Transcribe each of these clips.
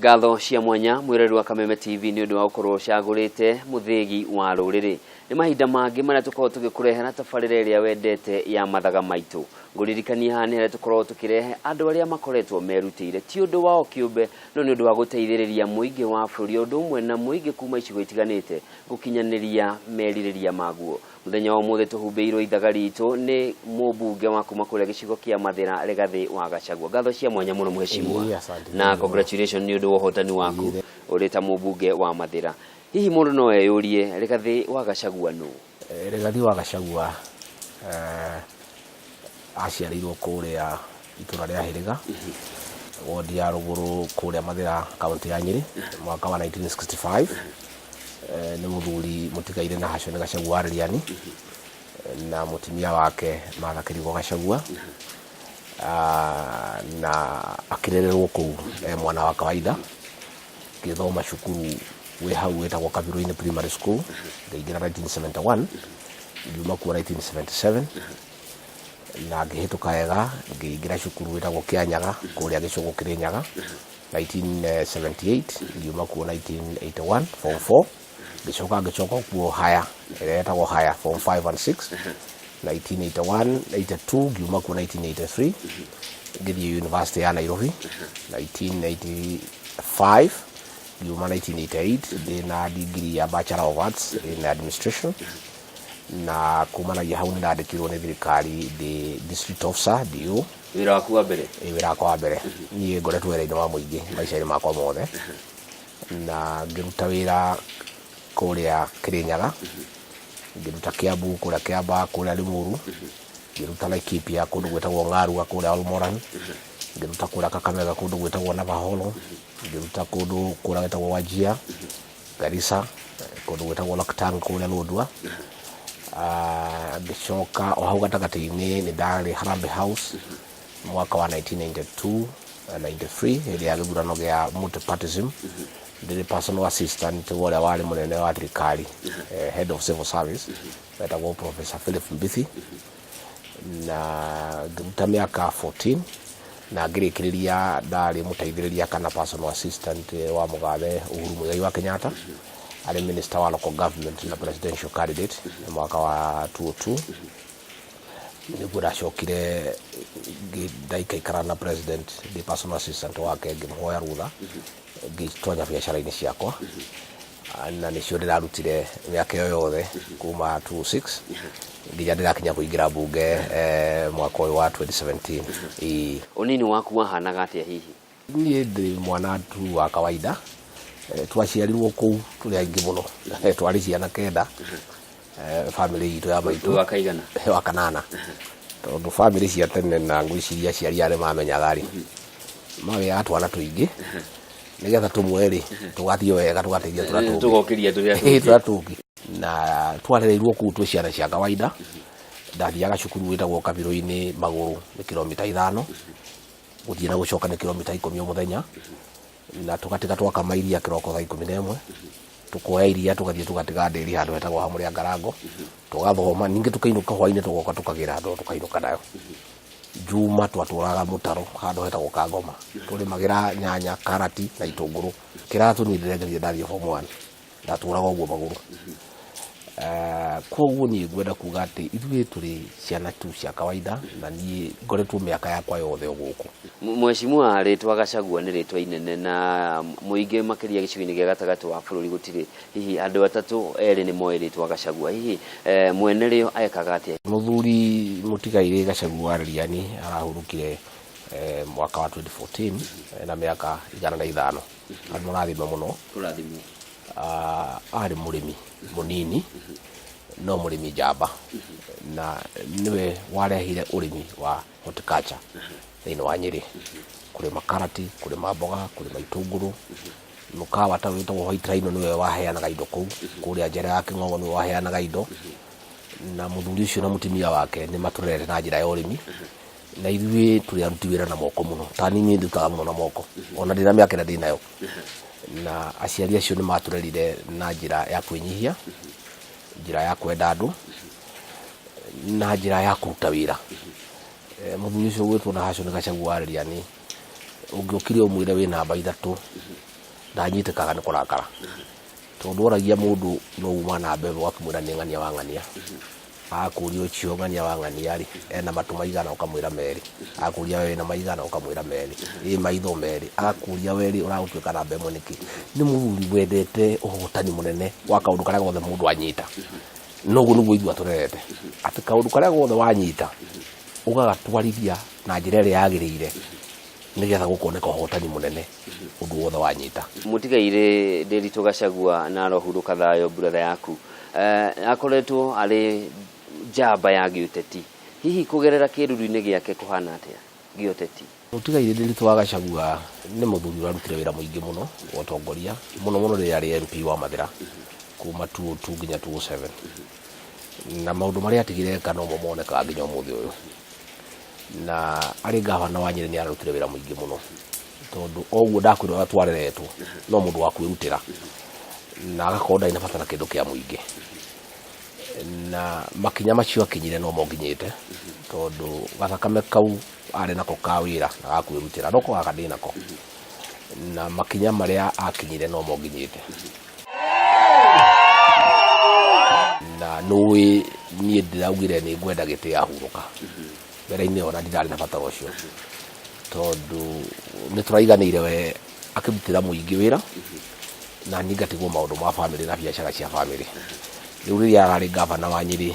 Ngatho cia mwanya mwĩrori wa Kameme TV nĩ ũndũ wa gũkorwo ũcagũrĩte mũthĩgi wa rũrĩrĩ. Nĩ mahinda mangĩ marĩa tũkoragwo tũgĩkũrehera tabarĩra ĩrĩa wendete ya mathaga maitũ. Ngũririkania haha nĩ harĩa tũkoragwo tũkĩrehe andũ arĩa makoretwo merutĩire ti ũndũ wao kĩũmbe no nĩ ũndũ wa gũteithĩrĩria mũingĩ wa bũrũri o ũndũ ũmwe na mũingĩ kuma icigo itiganĩte gũkinyanĩria merirĩria maguo. Mũthenya wa ũmũthĩ tũhumbĩirwo ithaga ritũ nĩ mũmbunge wa kuma kũrĩa gĩcigo kĩa Mathĩra Rigathĩ wa Gachagua. Ngatho cia mwanya mũno mheshimiwa. Ĩĩ, asante. Na congratulations nĩ ũndũ wa ũhotani waku ũrĩ ta mũmbunge wa Mathĩra. Hihi mũndũ no eyũrie Rigathĩ wa Gachagua nũ? Rigathĩ wa Gachagua aciarĩirwo kũrĩa itũra rĩa Hĩrĩga, wondi ya Rũgũrũ kũrĩa Mathĩra, kaũntĩ ya Nyĩrĩ, mwaka wa 1965. Nĩ mũthuri mũtigaire na Hashoni Gachagua wa Rĩriani na mũtumia wake Martha Kĩrigo Gachagua. Na akĩrererwo kũu e mwana wa kawaida, ngĩthoma cukuru wĩ hau wĩtagwo Kabirũ-inĩ Primary School, ngĩingĩra 1971, ngiuma kuo 1977 na ngĩhĩtũka wega, ngĩingĩra cukuru wĩtagwo Kĩanyaga kũrĩa Gĩcũgũ Kĩrĩnyaga 1978, ngiuma kuo 1981 form 4, ngĩcoka ngĩcoka kuo haya ĩrĩa ĩtagwo haya form 5 and 6 1981 82, ngiuma kuo 1983, ngĩthiĩ University ya Nairobi 1985, ngiuma 1988 ndĩna degree ya Bachelor of Arts in Administration. Na kumanagia hau nĩ ndandĩkirwo nĩ thirikari ndĩ district officer, DO. Wĩra waku wa mbere? Ĩ, wĩra wakwa wa mbere. Niĩ ngoretwo wĩra-inĩ wa mũingĩ maica-inĩ makwa mothe, na ngĩruta wĩra kũrĩa Kĩrĩnyaga, ngĩruta Kiambu kũrĩa Kĩambaa kũrĩa Limuru, ngĩruta Laikipia kũndũ gwĩtagwo Ng'arua kũrĩa Olmoran, ngĩruta kũrĩa Kakamega kũndũ gwĩtagwo Navaholo, ngĩruta kũndũ kũrĩa gwĩtagwo Wajir, Garissa, kũndũ gwĩtagwo Loktang kũrĩa Lodwar. Ngĩcoka o hau gatagatĩ-inĩ nĩ ndarĩ Harambee House mwaka wa 1992 93, hĩndĩ ya gĩthurano gĩa multipartism, ndĩrĩ personal assistant wa ũrĩa warĩ mũnene wa thirikari, head of civil service wetagwo Professor Philip Mbithi, na ngĩruta mĩaka 14 na ngĩrĩkĩrĩria ndarĩ mũteithĩrĩria kana personal assistant wa mũgathe Uhuru Muigai wa Kenyatta arĩ minister wa local government na presidential candidate mwaka wa 2002. Nĩguo ndacokire ndaikaikara na president ndĩ personal assistant wake, ngĩmũhoya rũtha ngĩtonya biacara-inĩ ciakwa, na nĩcio ndĩrarutire mĩaka ĩyo yothe kuma 2006 nginya ndĩrakinya kũingĩra mbunge mwaka ũyũ wa 2017. Ĩĩ. Ũnini waku wahanaga atĩa hihi? Niĩ ndĩ mwana tu wa kawaida. Twaciarirwo kũu tũrĩ aingĩ mũno, twarĩ ciana kenda, bamĩrĩ itũ ya maitũ. Wa kaigana? Wa kanana, tondũ bamĩrĩ cia tene na ngwĩciria aciari arĩa mamenyaga rĩ, magĩaga twana tũingĩ nĩgetha tũmwe rĩ tũgathiĩ wega tũgateithia tũrĩa tũngĩ. Tũgokĩria tũrĩa Ĩĩ, tũngĩ. tũrĩa tũngĩ. Na twarereirwo kũu twĩ ciana cia kawaida. Ndathiaga cukuru wĩtagwo Kabirũ-inĩ magũrũ, nĩ kilomita 5 gũthiĩ na gũcoka, nĩ kilomita 10 o mũthenya. Na tũgatiga twakama iria kĩroko thaa 11, tũkoya iria tũgathiĩ tũgatiga ndĩri handũ hetagwo Hamũrĩa Ngarango, tũgathoma, ningĩ tũkainũka hwainĩ, tũgoka tũkagĩra ndoo tũkainũka nayo. Juma twatũraga mũtaro handũ hetagwo Kangoma, tũrĩmagĩra nyanya, karati na itũngũrũ. Kĩratũ niĩ ndĩrengerire ndathiĩ form 1, ndatũraga ũguo magũrũ. Koguo niĩ ngwenda kuga atĩ ithuĩ tũrĩ ciana tu cia kawaida, na niĩ ngoretwo mĩaka yakwa yothe o gũkũ. Mheshimiwa, rĩtwa Gachagua nĩ rĩtwa inene na mũingĩ makĩria gĩcigo-inĩ gĩa gatagatĩ wa bũrũri gũtirĩ hihi andũ atatũ erĩ nĩ moĩ rĩtwa Gachagua. Hihi mwene rĩo ekaga atĩa? Mũthuri mũtigairĩ Gachagua Rĩriani arahurũkire mwaka wa 2014 na mĩaka 105. Andũ marathime mũno. Kũrathimwo. Arĩ mũrĩmi mũnini no mũrĩmi njamba, na nĩwe warehire ũrĩmi wa horticulture thĩinĩ wa Nyĩrĩ, kũrĩma karati, kũrĩma mboga, kũrĩma itũngũrũ. Mũkawa ta wĩtagwo White Rhino nĩwe waheanaga indo kũu, kũrĩa njera ya Kĩng'ong'o nĩwe waheanaga indo. Na mũthuri ũcio na mũtumia wake nĩ matũrerete na njĩra ya ũrĩmi, na ithuĩ tũrĩ aruti wĩra na moko mũno. Ta niĩ ndutaga mũno na moko ona ndĩna mĩaka ĩrĩa ndĩnayo. Na aciari acio nĩ matũrerire na njĩra ya kwĩnyihia, njĩra ya kwenda andũ, na njĩra ya kũruta wĩra. Mũthuri ũcio ũgwĩtwo na Hashon Gachagua wa Rĩriani, ũngĩokire ũmwĩre wĩ namba 3. Ndanyitĩkaga nĩ kũrakara, tondũ oragia mũndũ no uma na mbembe, ũgakĩmwĩra nĩ ng'ania wa ng'ania, agakũria ũcio ng'ania wa ng'ania rĩ, ena matũ maigana? Ũkamwĩra merĩ. Agakũria we wĩna maigana? Ũkamwĩra merĩ. Ĩ maitho merĩ. Agakũria we rĩ, ũragũtuĩka namba ĩmwe nĩkĩ? Nĩ mũthuri wendete ũhotani mũnene wa kaũndũ karĩa gothe mũndũ anyita. Noguo nĩguo ithuĩ atũrerete, atĩ kaũndũ karĩa gothe wanyita ũgagatwarithia na njĩra ĩrĩa yagĩrĩire, nĩgetha gũkoneka ũhotani mũnene ũndũ wothe wanyita. Mũtigairĩ Ndĩritũ Gachagua na arohurũka thayũ, brother yaku akoretwo arĩ njamba ya gĩũteti. Hihi kũgerera kĩruru-inĩ gĩake kũhana atĩa gĩũteti? Mũtigairĩ Ndĩritũ wa Gachagua nĩ mũthuri ũrarutire wĩra mũingĩ mũno wa ũtongoria, mũno mũno rĩrĩa arĩ MP wa Mathĩra kuma 2002 nginya 2007, na maũndũ marĩa atigire eka nomo monekaga nginya ũmũthĩ ũyũ. Na arĩ gavana wa Nyĩrĩ nĩ ararutire wĩra mũingĩ mũno, tondũ oguo ndakwĩra ũrĩa twareretwo, no mũndũ wa kwĩrutĩra na agakorwo ndarĩ na bata na kĩndũ kĩa mũingĩ, na makinya macio akinyire no monginyĩte, tondũ gathakame kau arĩ nako ka wĩra na ga kwĩrutĩra noko gaka ndĩ nako, na makinya marĩa akinyire no monginyĩte. Na nũĩ niĩ ndĩraugire nĩ ngwenda gĩtĩ ahurũka mbere-inĩ, ona ndirarĩ na bata ũcio, tondũ nĩ tũraiganĩire we akĩrutĩra mũingĩ wĩra na niĩ ngatigwo maũndũ ma bamĩrĩ na biacara cia bamĩrĩ. Rĩu rĩrĩa ararĩ gavana wa Nyĩrĩ,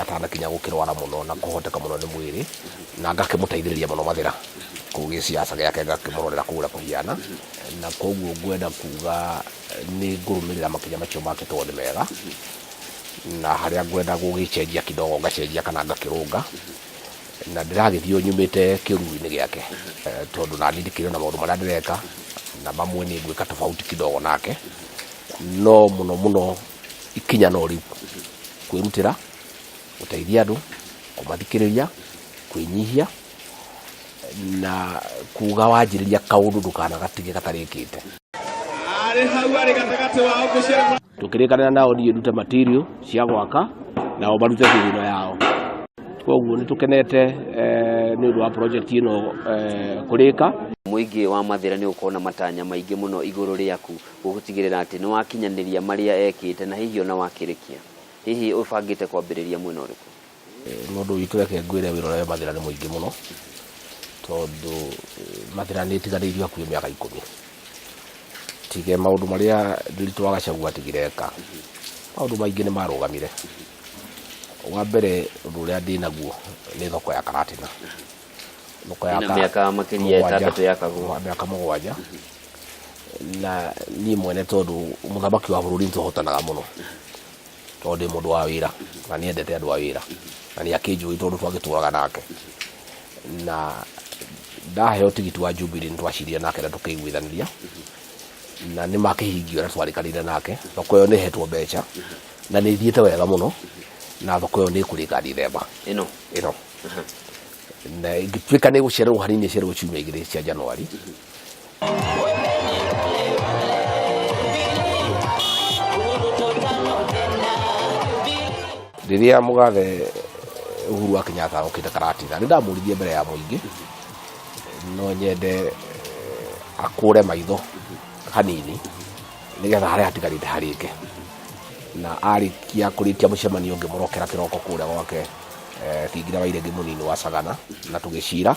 atanakinya gũkĩrwara mũno na kũhoteka mũno nĩ mwĩrĩ, na ngakĩmũteithĩrĩria mũno Mathĩra kũu gĩciaca gĩake, ngakĩmũrorera kũu ũrĩa kũhiana. Na koguo ngwenda kuga nĩ ngũrũmĩrĩra makinya macio make, tondũ nĩ mega, na harĩa ngwenda gũgĩcenjia kidogo ngacenjia kana ngakĩrũnga, na ndĩragĩthiĩ o nyumĩte kĩruru-inĩ gĩake, tondũ nani ndĩkĩrĩ na maũndũ marĩa ndĩreka, na mamwe nĩ ngwĩka tofauti kidogo nake, no mũno mũno ikinya no rĩu kwĩrutĩra gũteithia andũ, kũmathikĩrĩria, kwĩnyihia na kuga wanjĩrĩria kaũndũ ndũkanagatige gatarĩkĩte. Arĩ hau arĩ gatagatĩ wao ngũciara. Tũkĩrĩkanĩra nao niĩ ndute material cia gwaka, nao marute thithino yao. Koguo nĩ tũkenete nĩ ũndũ wa project ĩno kũrĩka. Mũingĩ wa Mathĩra nĩ ũkorwo na matanya maingĩ mũno igũrũ rĩaku gũtigĩrĩra atĩ nĩ wakinyanĩria marĩa ekĩte na hihi ona wakĩrĩkia. Hihi ũbangĩte kwambĩrĩria mwena ũrĩkũ? Mũndũ witũ, reke ngwĩre, wĩra ũrĩa wĩ Mathĩra nĩ mũingĩ mũno, tondũ Mathĩra nĩ ĩtiganĩirio hakuhĩ mĩaka 10. Tige maũndũ marĩa Ndiritu wa Gachagua atigire eka, maũndũ maingĩ nĩ marũgamire. Wa mbere, ũndũ ũrĩa ndĩ naguo nĩ thoko ya Karatina, thoko ya Ĩna mĩaka makĩria 7. 6 yakagwo. Mĩaka 7. Na niĩ mwene, tondũ mũthamaki wa bũrũri nĩ tũhotanaga mũno, tondũ ndĩ mũndũ wa wĩra na nĩendete andũ a wĩra na nĩ akĩnjũĩ, tondũ twagĩtũraga nake, na ndaheo tigiti wa Jubilee nĩ twacirire nake na tũkĩiguithanĩria, na nĩ makĩhingia ũrĩa twarĩkanĩire nake. Thoko ĩyo nĩ ĩhetwo mbeca na nĩ ĩthiĩte wega mũno, na thoko ĩyo nĩ ĩkũrĩka Dithemba. Ĩno? Ĩno, na ĩngĩtuĩka nĩ ĩgũcererwo hanini, ĩcererwo ciumia 2 cia Januari. Rĩrĩa mũgathe Uhuru wa Kenyatta okĩte Karatina, nĩ ndamũririe mbere ya mũingĩ no nyende akũre maitho hanini nĩgetha harĩa hatigarĩte harĩke. Na arĩkia kũrĩkia mũcemanio, ngĩmũrokera kĩroko kũrĩa gwake, kĩingĩra wa Iregi mũnini wa Sagana, na tũgĩcira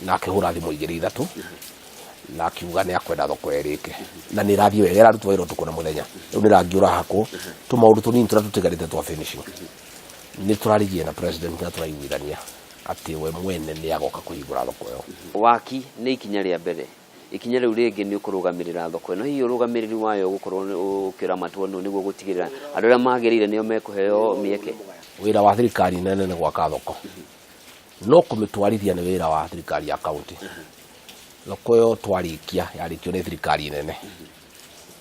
na akĩhũra thimũ igĩrĩ ithatũ na akiuga nĩ akwenda thoko ĩrĩke, na nĩ ĩrathiĩ wega, ĩrarutwo wĩra ũtukũ na mũthenya. Rĩu nĩ rangi ũrahakwo, tũmaũndũ tũnini tũrĩa tũtigarĩte twa finishing. Nĩ tũraririe na president na tũraiguithania atĩ we mwene nĩ agoka kũhingũra thoko ĩyo. Waki nĩ ikinya rĩa mbere. Ikinya rĩu rĩngĩ nĩ ũkũrũgamĩrĩra thoko ĩno. Hihi ũrũgamĩrĩri wayo ũgũkorwo ũkĩramatwo nũ nĩguo gũtigĩrĩra andũ arĩa magĩrĩire nĩo mekũheo mĩeke? Wĩra wa thirikari nene nĩ gwaka thoko, no kũmĩtwarithia nĩ wĩra wa thirikari ya kaunti. Thoko ĩyo twarĩkia, yarĩkio nĩ thirikari nene,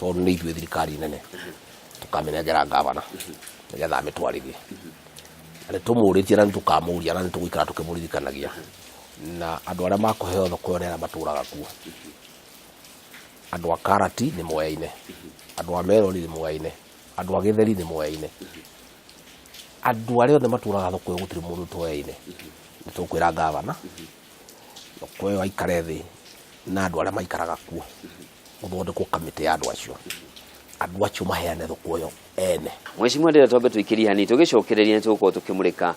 tondũ nĩ ithuĩ thirikari nene, tũkamĩnengera gavana nĩgetha amĩtwarithie. Na nĩ tũmũrĩtie na nĩ tũkamũria na nĩ tũgũikara tũkĩmũririkanagia, na andũ arĩa makũheo thoko ĩyo nĩ arĩa matũraga kuo. Andũ a Karati nĩ moyaine, andũ a Meroni nĩ moyaine, andũ a Gĩtheri nĩ moyaine, andũ arĩa othe matũraga thoko ĩyo, gũtirĩ mũndũ ũtoyaine. Nĩ tũkwĩra gavana thoko ĩyo aikare thĩ na andũ arĩa maikaraga kuo. Gũthondekwo kamĩtĩ ya andũ acio, andũ acio maheane thoko ĩyo ene. Mheshimiwa, ndĩrenda twambe tũikĩrie hanini, tũgĩcokereria nĩ tũgũkorwo tũkĩmũrĩka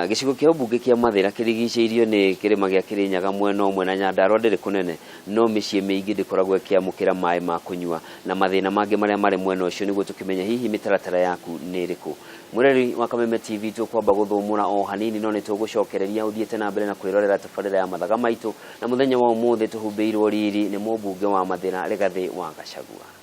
gĩcigo kĩa ũmbunge kĩa Mathĩra kĩrigicĩirio nĩ kĩrĩma gĩa Kĩrĩnyaga mwena ũmwe na Nyandarua ndĩrĩ kũnene, no mĩciĩ mĩingĩ ndĩkoragwo ĩkĩamũkĩra maĩ ma kũnyua na mathĩna mangĩ marĩa marĩ mwena ũcio, nĩguo tũkĩmenye hihi mĩtaratara yaku nĩ ĩrĩkũ. Mwĩroreri wa Kameme TV, tũkwamba gũthũmũra o hanini, no nĩ tũgũcokereria ũthiĩte na mbere na kwĩrorera tabarĩra ya Mathaga Maitũ, na mũthenya wa ũmũthĩ tũhumbĩirwo riri nĩ mũmbunge wa Mathĩra Rigathĩ wa Gachagua.